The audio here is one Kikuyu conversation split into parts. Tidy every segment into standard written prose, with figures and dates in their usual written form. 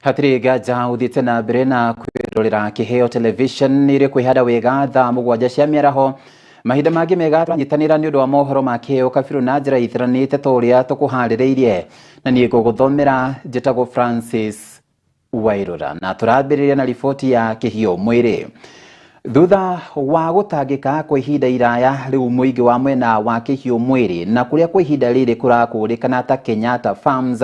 Hatirĩ nganja ũthiĩte na mbere na kwĩrorera Kĩheo Television ĩrĩ kwĩhanda wega thaa 7 cia mĩaraho. Mahinda mangĩ mega tũranyitanĩra nĩ ũndũ wa mohoro ma Kĩheo Kabirũ na njĩra itiranĩte ta ũrĩa tũkũharĩrĩirie, na niĩ ngũgũthomera njĩtagwo Francis Wairũra, na tũrambĩrĩria na riboti ya Kĩhiũ Mwĩrĩ. Thutha wa gũtangĩka kwa ihinda iraya rĩu mũingĩ wa mwena wa Kĩhiũ Mwĩrĩ na kũrĩa kwa ihinda rĩrĩ kũrakũrĩkana ta Kenyatta Farms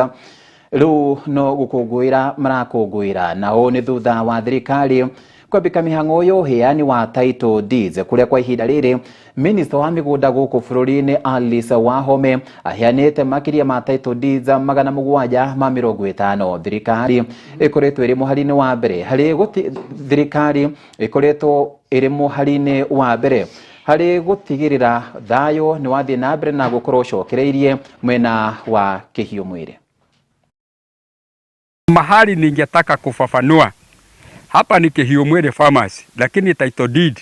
rĩu no gũkũngũĩra marakũngũĩra, na ũũ nĩ thutha wa thirikari kwambĩka mĩhang'o ya ũheani wa title deeds kũrĩa kwa ihinda rĩrĩ minista wa mĩgũnda gũkũ bũrũri-inĩ Alice Wahome aheanĩte makĩria ma title deeds 750. Thirikari ĩkoretwo ĩrĩ mũhari-inĩ wa mbere harĩ thirikari ĩkoretwo ĩrĩ mũhari-inĩ wa mbere harĩ gũtigĩrĩra thayũ nĩ wathiĩ na mbere na gũkorwo ũcokereirie mwena wa Kĩhiũ Mwĩrĩ. Mahali ningetaka kufafanua hapa ni Kĩhiũ Mwĩrĩ Farmers, lakini title deed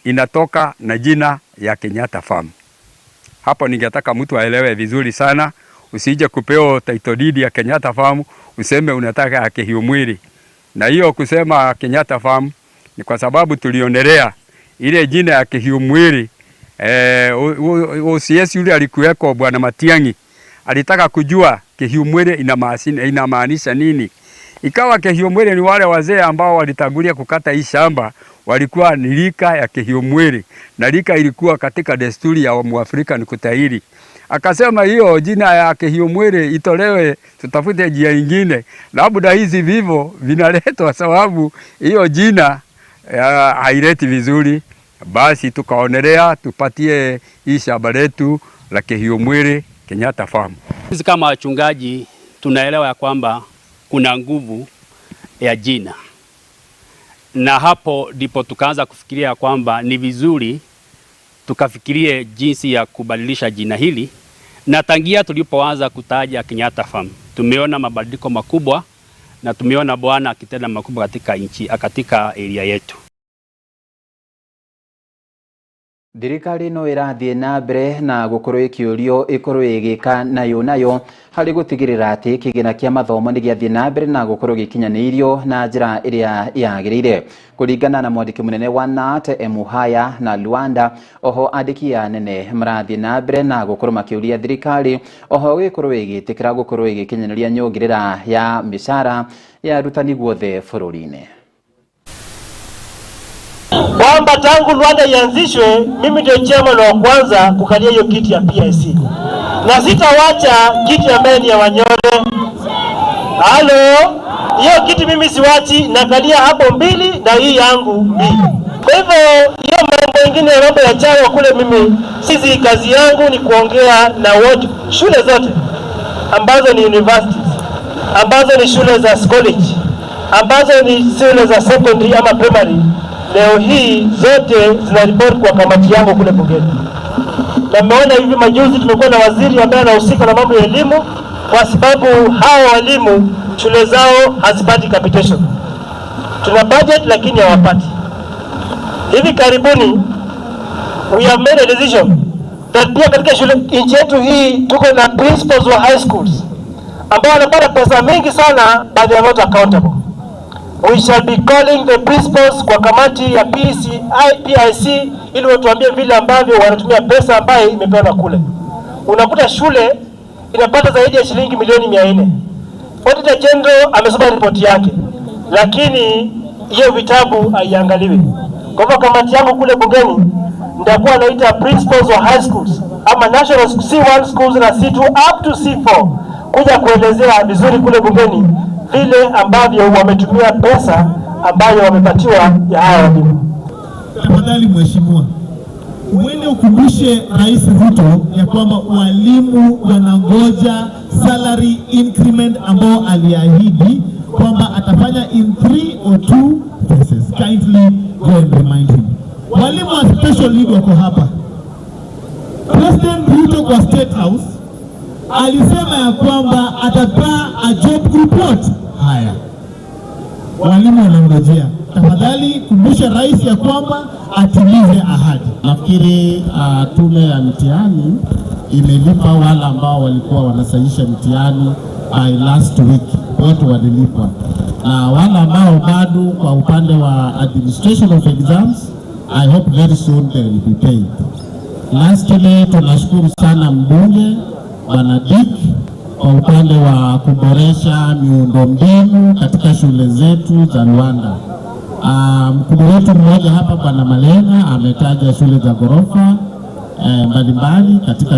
inatoka na jina ya Kenyatta Farm. Hapo ningetaka mtu aelewe vizuri sana, usije kupewa title deed ya Kenyatta Farm useme unataka ya Kĩhiũ Mwĩrĩ. Na hiyo kusema Kenyatta Farm ni kwa sababu tulionelea ile jina ya Kĩhiũ Mwĩrĩ. OCS yule alikuweko Bwana Matiang'i alitaka kujua Kĩhiũ Mwĩrĩ inamaanisha nini. Ikawa Kĩhiũ Mwĩrĩ ni wale wazee ambao walitangulia kukata hii shamba, walikuwa ni rika ya Kĩhiũ Mwĩrĩ, na rika ilikuwa katika desturi ya Mwafrika ni kutahiri. Akasema hiyo jina ya Kĩhiũ Mwĩrĩ itolewe, tutafute njia nyingine. Labda hizi vivo vinaletwa sababu hiyo jina haileti vizuri. Basi tukaonelea tupatie hii shamba letu la Kĩhiũ Mwĩrĩ Kenyatta Farm. Sisi kama wachungaji tunaelewa ya kwamba kuna nguvu ya jina, na hapo ndipo tukaanza kufikiria kwamba ni vizuri tukafikirie jinsi ya kubadilisha jina hili, na tangia tulipoanza kutaja Kenyatta Farm tumeona mabadiliko makubwa na tumeona Bwana akitenda makubwa katika nchi, katika area yetu. Thirikari no ĩrathiĩ na mbere na gũkorwo ĩkĩũrio ĩkorwo ĩgĩka nayo nayo harĩ gũtigĩrĩra atĩ kĩgĩna kĩa mathomo nĩ gĩathiĩ na mbere na gũkorwo gĩkinyanĩirio na njĩra ĩrĩa yagĩrĩire. Kũringana na mwandĩki mũnene wa KNUT Emuhaya na Luanda, oho andĩki anene marathiĩ na mbere na gũkorwo makĩũria thirikari oho gĩkorwo ĩgĩtĩkĩra gũkorwo ĩgĩkinyanĩria nyongerera ya mĩcara ya arutani guothe bũrũri-inĩ. Kwamba tangu Luanda ianzishwe mimi ndio chairman wa kwanza kukalia hiyo kiti ya PIC, na sitawacha kiti ambaye ni ya Wanyore. Halo, hiyo kiti mimi siwachi, nakalia hapo mbili na hii yangu mbili. Kwa hivyo hiyo mambo mengine ya mambo ya chama kule, mimi sisi kazi yangu ni kuongea na wote, shule zote ambazo ni universities, ambazo ni shule za college, ambazo ni shule za secondary ama primary. Leo hii zote zina report kwa kamati yangu kule bungeni. Na mmeona hivi majuzi tumekuwa na waziri ambaye anahusika na mambo ya elimu, kwa sababu hao walimu shule zao hazipati capitation. Tuna budget lakini hawapati. Hivi karibuni we have made a decision that pia katika shule nchi yetu hii tuko na principals wa high schools ambao wanapata pesa mingi sana but they are not accountable. We shall be calling the principals kwa kamati ya PIC ili watuambie vile ambavyo wanatumia pesa ambayo imepewa kule. Unakuta shule inapata zaidi ya shilingi milioni 400. Auditor General amesoma ripoti yake, lakini hiyo vitabu haiangaliwi. Kwa hivyo kamati yangu kule bungeni nitakuwa naita principals wa high schools ama national C1 schools na C2 up to C4 kuja kuelezea vizuri kule bungeni vile ambavyo wametumia pesa ambayo wamepatiwa ya haya walimu. Tafadhali mheshimiwa, uende ukumbushe Rais Ruto ya kwamba walimu wanangoja salary increment ambao aliahidi kwamba atafanya in 3 or 2 phases. Kindly go and remind him. Walimu wa special need wako hapa. President Ruto kwa State House alisema ya kwamba atapaa a job group what? Haya, walimu wanangojea. Tafadhali kumbusha rais ya kwamba atimize ahadi. Nafikiri tume ya mtihani imelipa wale ambao walikuwa wanasahihisha mtihani by last week, wote walilipwa. na wale ambao bado kwa upande wa administration of exams, I hope very soon they will be paid. Lastly, tunashukuru sana mbunge Bwana Dick kwa upande wa kuboresha miundombinu katika shule zetu za Luanda. Mkubwa wetu mmoja hapa Bwana Malenga ametaja shule za ghorofa mbalimbali katika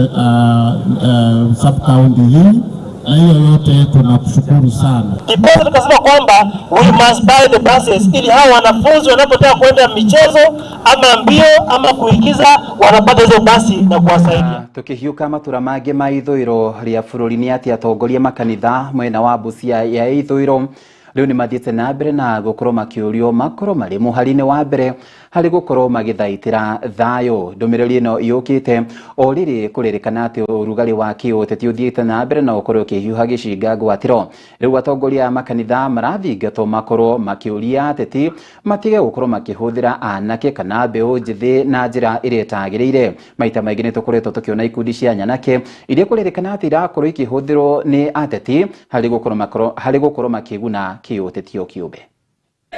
sub county hii, na hiyo yote tunakushukuru sana. Ndiposa tukasema kwamba we must buy the buses ili hao wanafunzi wanapotaka kwenda michezo ama mbio ama kuigiza wanapata hizo basi na kuwasaidia. Tukihiuka matura mangĩ ma ithũĩro rĩa bũrũri nĩ atĩ atongoria makanitha mwena wa Busia ya ithũĩro rĩu nĩ mathiĩte na mbere na gũkorwo makĩũrio makorwo marĩ mũhari-inĩ wa mbere harĩ gũkorwo magĩthaitĩra thayũ. Ndũmĩrĩri ĩno yũkĩte o rĩrĩ kũrĩrĩkana atĩ ũrugarĩ wa kĩũteti ũthiĩte na mbere na ũkorwo ũkĩhiũha gĩcinga ngwatĩro. Rĩu atongoria a makanitha marathingatwo makorwo makĩũria ateti matige gũkorwo makĩhũthĩra anake kana mbeũ njĩthĩ na njĩra ĩrĩa ĩtagĩrĩire. Maita maingĩ nĩ tũkoretwo tũkĩona ikundi cia nyanake iria kũrĩrĩkana atĩ irakorwo ikĩhũthĩrwo nĩ ateti harĩ gũkorwo makĩguna kĩũteti o kĩũmbe.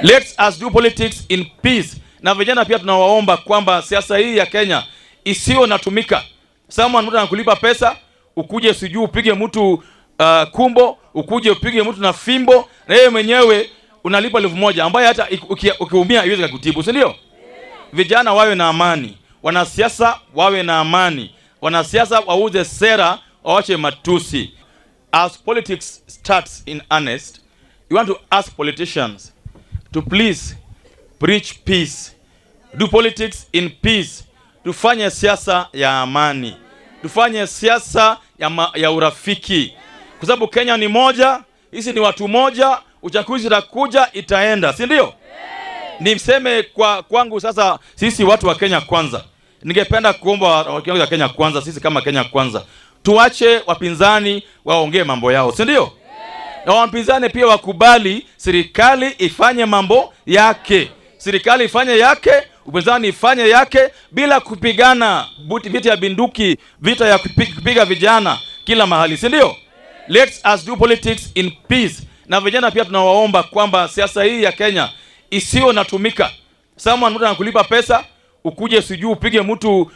Let us do politics in peace. Na vijana pia tunawaomba kwamba siasa hii ya Kenya isiyo natumika. Someone mtu anakulipa pesa, ukuje sijui upige mtu kumbo, ukuje upige mtu na fimbo, na yeye mwenyewe unalipa 1,000 ambaye hata ukiumia haiwezi kukutibu, si ndio? Vijana wawe na amani, wanasiasa wawe na amani, wanasiasa wauze sera, waache matusi. As politics starts in earnest, you want to ask politicians to please preach peace, do politics in peace. Tufanye siasa ya amani, tufanye siasa ya urafiki, kwa sababu Kenya ni moja, hizi ni watu moja, uchaguzi utakuja itaenda, si ndio? Niseme kwa kwangu sasa, sisi watu wa Kenya kwanza, ningependa kuomba wa Kenya kwanza, sisi kama Kenya kwanza tuache wapinzani waongee mambo yao, si ndio? Na wapinzani pia wakubali serikali ifanye mambo yake. Serikali ifanye yake, upinzani ifanye yake bila kupigana vita ya binduki, vita ya kupiga vijana kila mahali, si ndio? Let us do politics in peace. Na vijana pia tunawaomba kwamba siasa hii ya Kenya isiyo natumika. Someone mtu anakulipa pesa, ukuje sijui upige mtu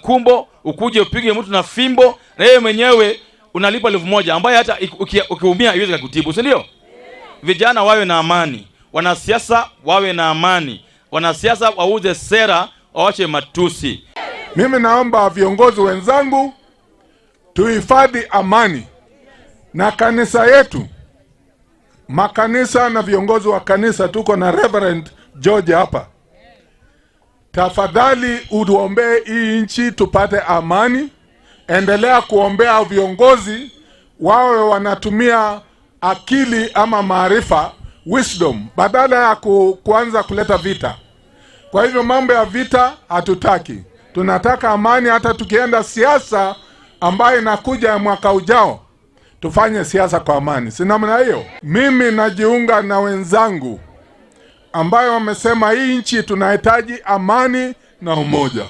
kumbo, ukuje upige mtu na fimbo, na yeye mwenyewe unalipa 1,000 ambaye hata ukiumia haiwezi kukutibu, si ndio? Vijana wawe na amani, wanasiasa wawe na amani, wanasiasa wauze sera, waache matusi. Mimi naomba viongozi wenzangu tuhifadhi amani na kanisa yetu. Makanisa na viongozi wa kanisa, tuko na Reverend George hapa. Tafadhali utuombee hii nchi tupate amani. Endelea kuombea viongozi wawe wanatumia akili ama maarifa, wisdom, badala ya kuanza kuleta vita. Kwa hivyo mambo ya vita hatutaki. Tunataka amani. Hata tukienda siasa ambayo inakuja mwaka ujao, tufanye siasa kwa amani. Si namna hiyo? Mimi najiunga na wenzangu ambayo wamesema hii nchi tunahitaji amani na umoja.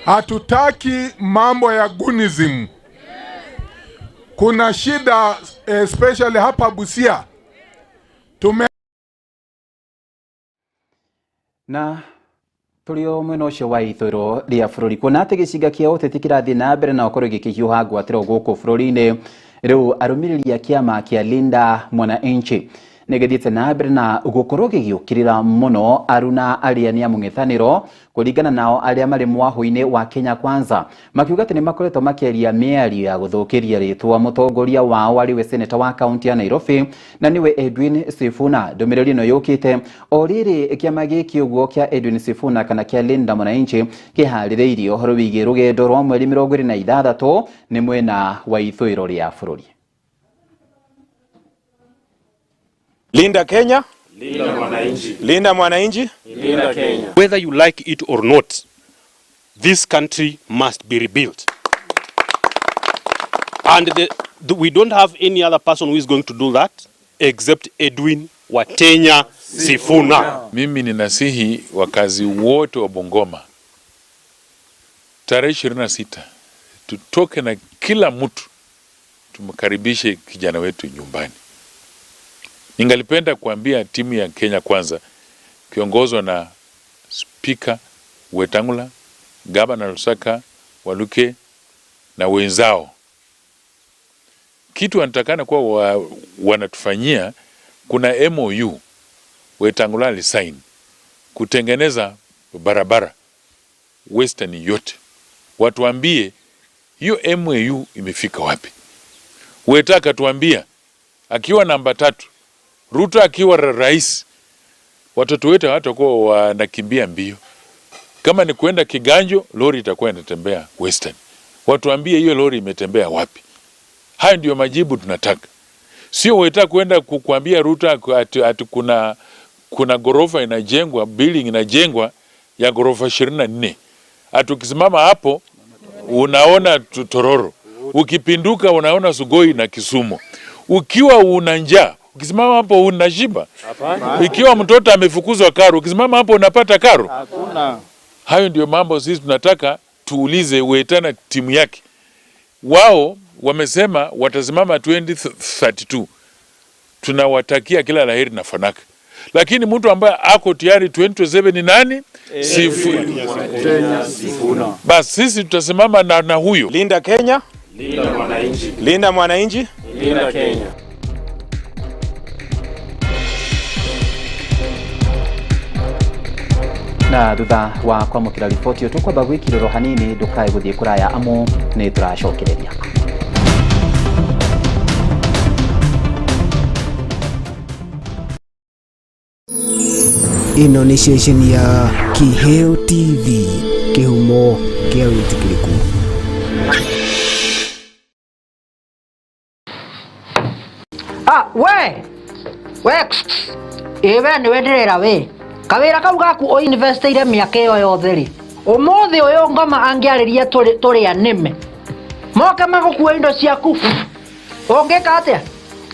Hatutaki mambo ya gunism. Kuna shida especially hapa Busia. Na tũrĩ o mwena ũcio wa ithũĩro rĩa bũrũri kuona atĩ gĩcinga kĩa ũteti kĩrathiĩ na mbere na gũkorwo gĩkĩhiũha ngwatĩro gũkũ bũrũri-inĩ. Rĩu arũmĩrĩri a kĩama kĩa Linda Mwananchi nĩ gĩthiĩte na mbere na gũkorwo gĩgĩũkĩrĩra mũno aruna arĩa nĩ a mũng'ethanĩro kũringana nao arĩa marĩ mwahũ-inĩ wa Kenya Kwanza, makiuga atĩ nĩ makoretwo makĩaria mĩario ya gũthũkĩria rĩtwa mũtongoria wao arĩ we seneta wa kaunti ya Nairobi na nĩwe Edwin Sifuna. Ndũmĩrĩri ĩno yũkĩte o rĩrĩ kĩama gĩkĩ ũguo kĩa Edwin Sifuna kana kĩa Linda Mwananchi kĩharĩrĩirie ũhoro wĩgiĩ rũgendo rwa mweri 26 nĩ mwena wa ithũĩro rĩa bũrũri. Linda Kenya, Linda Mwananchi, Linda Mwananchi, Linda Kenya. Whether you like it or not, this country must be rebuilt. And we don't have any other person who is going to do that except Edwin Watenya Sifuna. Mimi ninasihi wakazi wote wa Bungoma, tarehe 26 tutoke na kila mtu tumkaribishe kijana wetu nyumbani. Ningalipenda kuambia timu ya Kenya Kwanza kiongozwa na Spika Wetangula, Gavana Lusaka Waluke na wenzao, kitu wanatakana kuwa wanatufanyia, kuna MOU Wetangula alisign kutengeneza barabara Western yote. Watuambie hiyo MOU imefika wapi? Weta akatuambia akiwa namba 3, Ruto akiwa rais, watoto wetu hawatakuwa wanakimbia mbio. Kama ni kuenda Kiganjo, lori itakuwa inatembea Western. Watuambie hiyo lori imetembea wapi? Hayo ndio majibu tunataka. Sio Weta kuenda kukuambia Ruto ati kuna gorofa inajengwa, building inajengwa ya gorofa 24. Ati ukisimama hapo unaona Tororo, ukipinduka unaona Sugoi na Kisumu. Ukiwa una njaa ukisimama hapo unashiba. Ikiwa mtoto amefukuzwa karo, ukisimama hapo unapata karo. Hakuna. Hayo ndio mambo sisi tunataka tuulize Weta na timu yake. Wao wamesema watasimama 2032. Tunawatakia kila laheri na fanaka. Lakini mtu ambaye ako tayari 2027 ni nani? Sifuna. Basi sisi tutasimama na huyo. Linda Kenya, Linda mwananchi. Linda mwananchi, Linda Kenya. Na thutha wa kwamũkĩra riboti ĩyo tũkwamba gwĩkirĩrwo hanini ndũkae gũthiĩ kũraya amu nĩ tũracokereria. Ĩno nĩ ceceni ya Kiheo TV, kĩhumo kĩa wĩtĩkĩrĩku. We ĩ we nĩwe ndĩrera we kawĩra kau gaku ũinvestĩire mĩaka ĩyo yothe rĩ, ũmũthĩ ũyũ ngoma angĩarĩria tũrĩa nĩme moke magũkue indo ciaku, ũngĩka atĩa?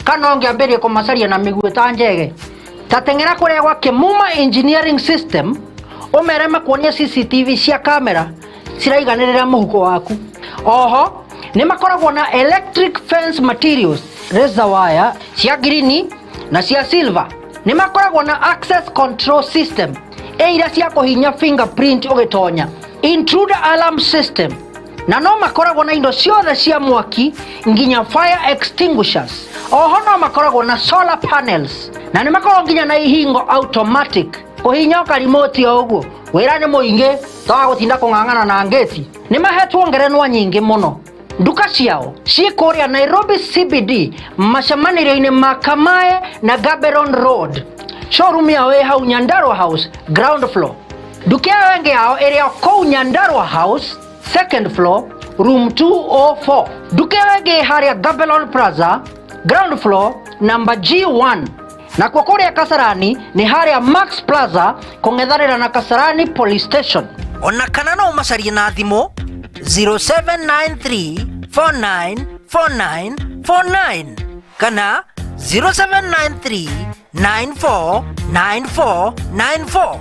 Kana ũngĩambĩrĩria kũmacaria na mĩguĩ ta njege? Ta teng'era kũrĩa gwa Kĩmuma Engineering System ũmere makuonie CCTV cia kamera ciraiganĩrĩra mũhuko waku. Oho nĩ makoragwo na electric fence materials, razor wire cia green na cia silver. Nĩ makoragwo na access control system ĩira cia kũhinya fingerprint ũgĩtonya, intruder alarm system, na no makoragwo na indo ciothe cia mwaki nginya fire extinguishers. Oho no makoragwo na solar panels na nĩ makoragwo nginya na ihingo automatic kũhinya ũkarimoti o ũguo. Wĩra nĩ mũingĩ toga gũtinda kũng'ang'ana na ngĩti. Nĩ mahetwo ngerenwa nyingĩ mũno. Nduka ciao ciĩ kũrĩa Nairobi CBD macemanĩrio-inĩ ma Kamae na Gaborone Road. Showroom yao ĩ hau Nyandarua House ground floor. Nduka ĩyo ĩngĩ yao ĩrĩ o kũu Nyandarua House second floor room 204. Nduka ĩyo ĩngĩ ĩ harĩa Gaborone Plaza ground floor number G1. Nakuo kũrĩa Kasarani nĩ harĩa Max Plaza kũng'ethanĩra na Kasarani Police Station. Ona kana no ũmacarie na thimũ 0793 4949 49 kana 0793 9494 94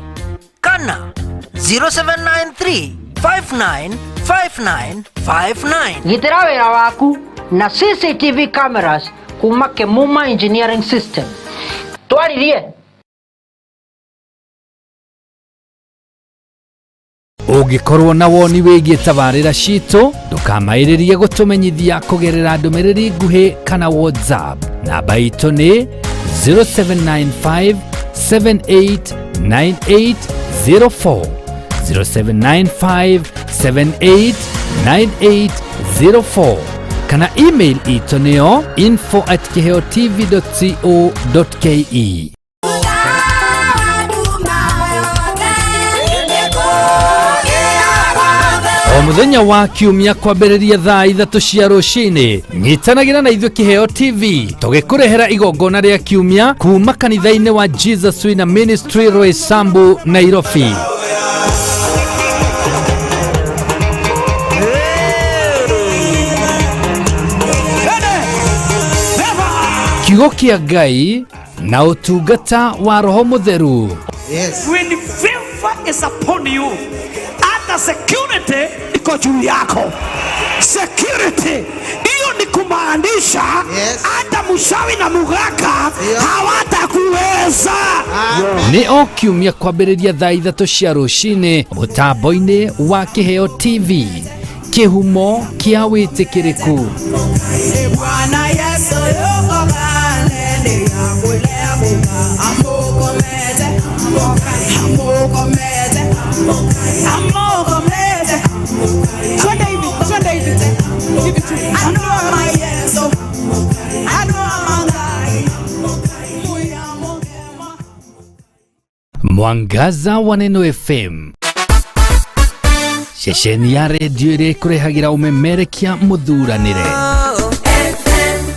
kana 0793 5959 59. Gitĩra wĩra waku na CCTV cameras kuma Kĩmuma Engineering System. Twaririe. Ũngĩkorwo na woni wĩgiĩ tabarĩra citũ, ndũkamaĩrĩrie gũtũmenyithia kũgerera ndũmĩrĩri nguhĩ kana WhatsApp. Namba itũ nĩ 0795 789804, 0795 789804, kana email itũ nĩyo info@kiheotv.co.ke. O mũthenya wa kiumia kwambĩrĩria thaa 3 cia rũcinĩ, nyitanagĩra na ithuĩ Kĩheo TV tũgĩkũrehera igongona rĩa kiumia kuma kanitha-inĩ wa Jesus Winner Ministry Roysambu, Nairobi. Kiugo kĩa Ngai na ũtungata wa Roho Mũtheru. When favor is upon you, hata security iko juu yako. Security hiyo ni kumaanisha hata mshawi na mugaka hawata Haitakuweza. Nĩ o kiumia kwambĩrĩria thaa 3 cia rũcinĩ mũtambo-inĩ wa Kĩheo TV, kĩhumo kĩa wĩtĩkĩrĩku. Bwana Yesu yuko kale ndiyakulebuka amukomete amukomete amukomete twende hivi twende hivi hivi tu anoa Yesu anoa mangai. Mwangaza wa Neno FM, ceceni ya redio ĩrĩa ĩkũrehagĩra ũmemerekia mũthuranĩre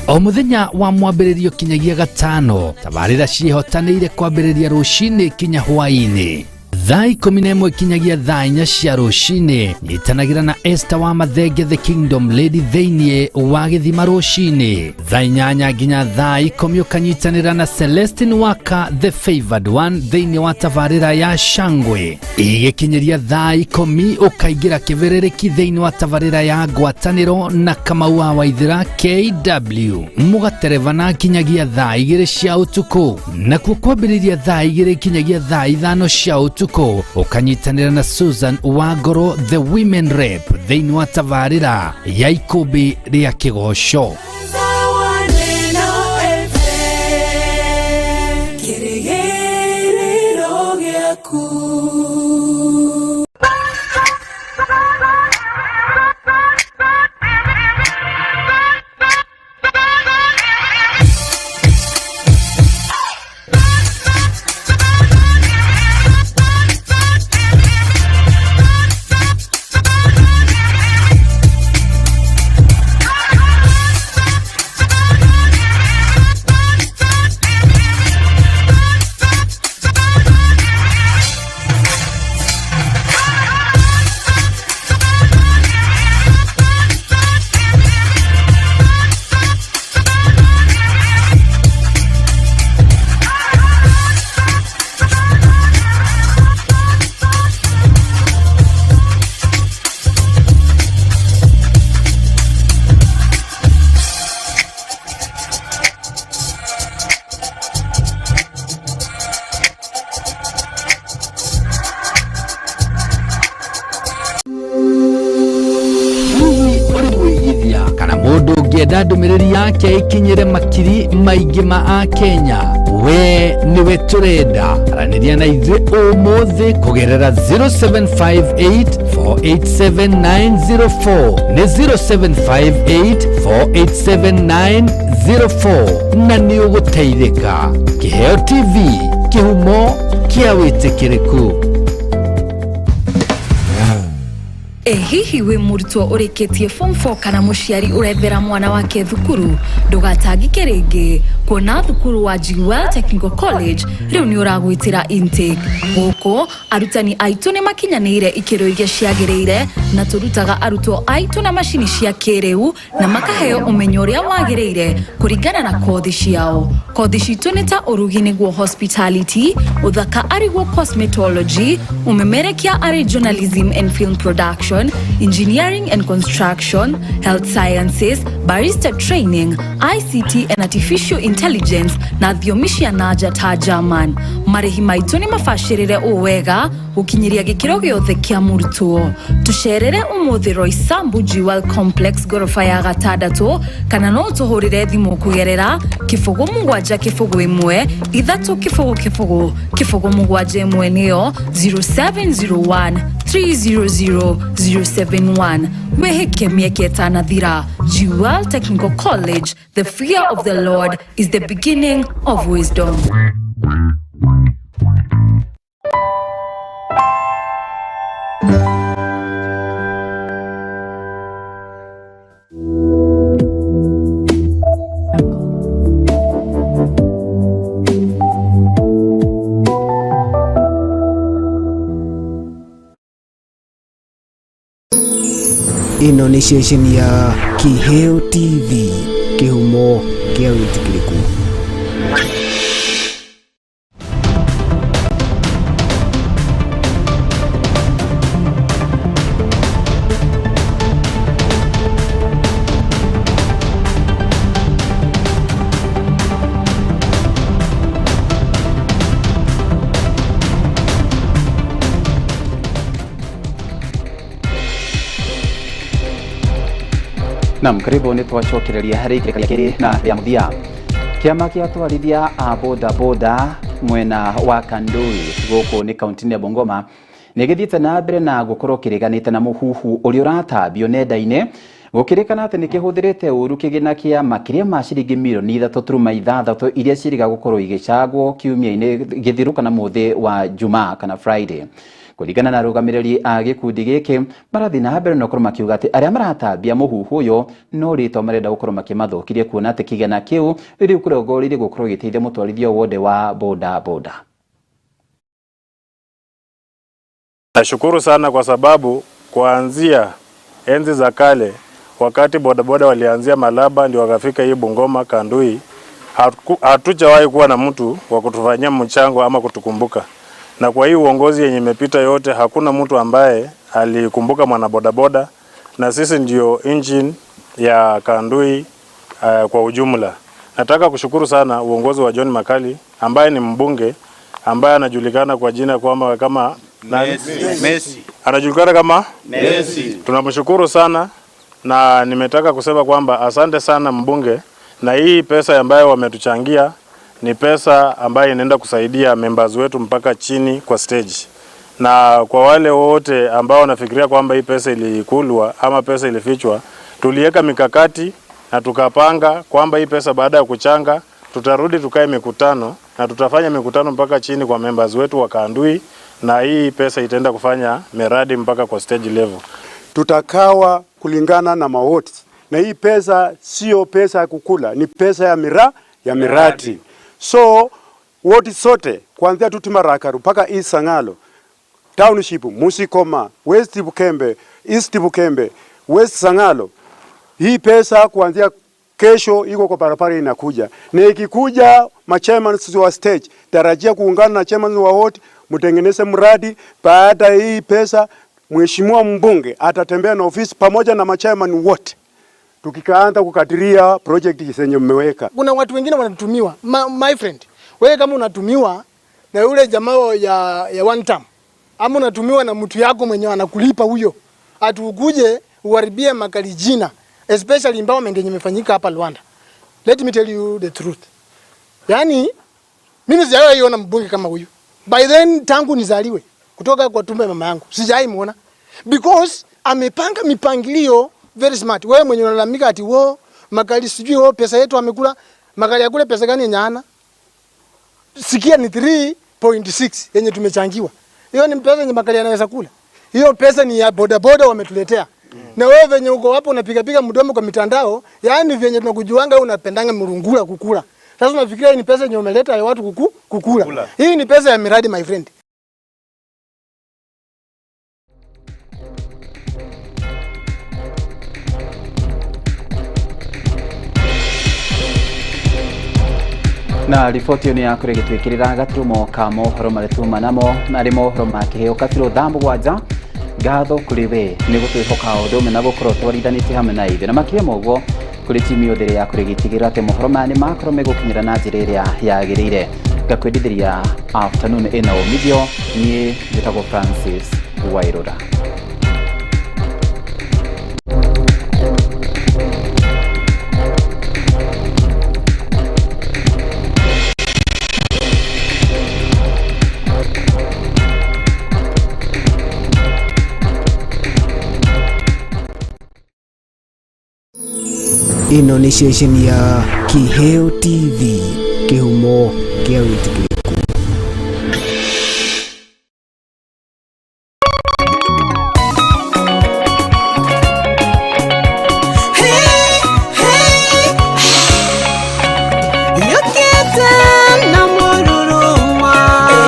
o mũthenya wa mwambĩrĩrio kinyagia gatano. Tabarĩra ciĩhotanĩire kwambĩrĩria rũcinĩ kinya hwaĩ-inĩ thaa 11 kinyagia thaa 4 cia rũcinĩ. Nyitanagĩra na Esther wa Mathenge the Kingdom Lady thĩinĩ wa gĩthima rũcinĩ thaa 8 nginya thaa 10 ũkanyitanĩra na Celestine Waka the Favored One thĩinĩ wa tabarĩra ya Shangwe. Igĩkinyĩria thaa 10 ũkaingĩra kĩbĩrĩrĩki thĩinĩ wa tabarĩra ya Ngwatanĩro na Kamau wa Waithĩra KW mũgaterebana kinyagia thaa 2 cia ũtukũ, nakuo kwambĩrĩria thaa 2 kinyagia thaa 5 cia ũtukũ ũkanyitanĩra na Susan Wangoro the Women Rep thĩinĩ wa tabarĩra ya Ikũmbĩ rĩa Kĩgoco. Ndũmĩrĩri yake ikinyĩre makiri maingĩ ma Akenya, we nĩwe tũrenda. Aranĩria na ithuĩ ũmũthĩ kũgerera 0758 487 nĩ 0758 487 904 na nĩ ũgũteithĩka. Kĩheo TV, kĩhumo kĩa wĩtĩkĩrĩku. Hihi wĩ mũrutwo ũrĩkĩtie form 4 kana mũciari ũrethera mwana wake thukuru, ndũgatangĩke rĩngĩ kuona thukuru wa Jewel Technical College rĩu nĩ ũragwĩtĩra intake. Gũkũ arutani aitũ nĩ makinyanĩire ikĩro iria ciagĩrĩire na tũrutaga arutwo aitũ na macini cia kĩrĩu na makaheo ũmenyo ũrĩa wagĩrĩire kũringana na kothi ciao. Kothi citũ nĩ ta ũrugi nĩguo hospitality, ũthaka arĩguo cosmetology, ũmemerekia arĩ journalism and film production, engineering and construction, health sciences, barista training, ICT and artificial intelligence na thiomi cia nanja ta German. Marĩhi maitũ nĩ mabacĩrĩre ũũ wega gũkinyĩria gĩkĩro gĩothe kĩa mũrutwo. Tũcerere ũmũthĩ Roysambu Jewel Complex goroba ya 6 kana no tũhũrĩre thimũ kũgerera 0 7 0 1 3 0 0 0 7 1 nĩyo 0701 300 071. Wĩhĩke mĩeke ĩtanathira. Jewel Technical College, the fear of the Lord is the beginning of wisdom. Ĩno nĩ ceceni ya Kĩheo TV, kĩhumo kĩa wĩtĩkĩrĩku. Naam, karibu nĩ twacokereria harĩ ikereka rĩa kerĩ na rĩa mũthia. Kĩama kĩa atwarithia a boda boda mwena wa Kandui gũkũ nĩ kaunti-inĩ ya Bungoma nĩ gĩthiĩte na mbere na gũkorwo kĩreganĩte na mũhuhu ũrĩa ũratambio nenda-inĩ gũkĩrĩkana atĩ nĩ kĩhũthĩrĩte ũru kĩgĩna kĩa makĩria ma ciringi mirioni 3.6 iria ciĩrĩga gũkorwo igĩcangwo kiumia-inĩ gĩthiru kana mũthĩ wa Jumaa kana Friday. Kũringana na arũgamĩrĩri a gĩkundi gĩkĩ marathiĩ na mbere na gũkorwo makiuga atĩ arĩa maratambia mũhuhu ũyũ no rĩtwa marenda gũkorwo makĩmathũkirie kuona atĩ kĩgĩna kĩu rĩu kĩrongoreirie gũkorwo gĩgĩteithia mũtwarithia wothe wa boda boda. Nashukuru sana kwa sababu kuanzia enzi za kale wakati bodaboda walianzia Malaba ndio wakafika hii Bungoma Kandui, hatujawahi kuwa na mtu wa kutufanyia mchango ama kutukumbuka. Na kwa hii uongozi yenye imepita yote hakuna mtu ambaye alikumbuka mwana bodaboda, na sisi ndio engine ya Kandui kwa ujumla. Nataka kushukuru sana uongozi wa John Makali ambaye ni mbunge ambaye anajulikana kwa jina kwamba kama Messi. Messi. Anajulikana kama Messi. Tunamshukuru sana na nimetaka kusema kwamba asante sana mbunge, na hii pesa ambayo wametuchangia ni pesa ambayo inaenda kusaidia members wetu mpaka chini kwa stage. Na kwa wale wote ambao wanafikiria kwamba hii pesa ilikulwa ama pesa ilifichwa, tuliweka mikakati na tukapanga kwamba hii pesa baada ya kuchanga tutarudi tukae mikutano na tutafanya mikutano mpaka chini kwa members wetu wa Kandui, na hii pesa itaenda kufanya miradi mpaka kwa stage level. Tutakawa kulingana na mawoti, na hii pesa sio pesa ya kukula, ni pesa ya miradi. So wodi sote kuanzia Tuti Marakaru mpaka East Sangalo Township, Musikoma, West Bukembe, East Bukembe, West Sangalo, hii pesa kuanzia kesho iko kwa barabara inakuja. Na ikikuja machairman wa stage, tarajia kuungana na chairman wa ward mtengeneze mradi. Baada ya hii pesa mheshimiwa mbunge atatembea na ofisi pamoja na machairman wote, tukikaanza kukadiria project zenye mmeweka. Kuna watu wengine wanatumiwa. My friend, wewe kama unatumiwa na yule jamaa ya one term, ama unatumiwa na mtu yako mwenyewe anakulipa huyo, atukuje uharibie Makali jina, especially empowerment yenye imefanyika hapa Luanda. Let me tell you the truth. Yaani mimi sijawahi iona mbunge kama huyu. By then tangu nizaliwe kutoka kwa tumbo ya mama yangu sijawahi muona, because amepanga mipangilio very smart. Wewe mwenye unalalamika ati wo Makali sijui wo pesa yetu amekula, Makali akule pesa gani yenye hana? Sikia ni 3.6 yenye tumechangiwa. Hiyo ni pesa yenye Makali anaweza kula. Hiyo pesa ni ya boda boda wametuletea. Na wewe venye uko hapo unapiga piga mdomo kwa mitandao, yaani venye tunakujuanga wewe unapendanga murungula kukula. Sasa unafikiria hii ni pesa yenye umeleta ya watu kukula. Hii ni pesa ya miradi my friend. Na riboti ĩyo nĩ yakorwo ĩgĩtwĩkĩrĩra gaturumo ka mohoro marĩa tuma namo marĩ mohoro ma kĩheo kabirũ thaa 7. Ngatho kũrĩ we nĩ gũtwĩhoka o ũndũ ũmwe na gũkorwo twarithanĩtie hamwe na ithuĩ, na makĩria ma ũguo kũrĩ timu yothe ĩrĩa yakorwo ĩgĩtigĩrĩra atĩ mohoro maya nĩ makorwo megũkinyĩra na njĩra ĩrĩa yagĩrĩire. Ngakwendithĩria afternoon ĩna umithio. Niĩ njĩtagwo Francis Wairũra. Ĩno nĩ ceceni ya Kĩheo TV, kĩhumo kĩa wĩtĩkĩrĩku.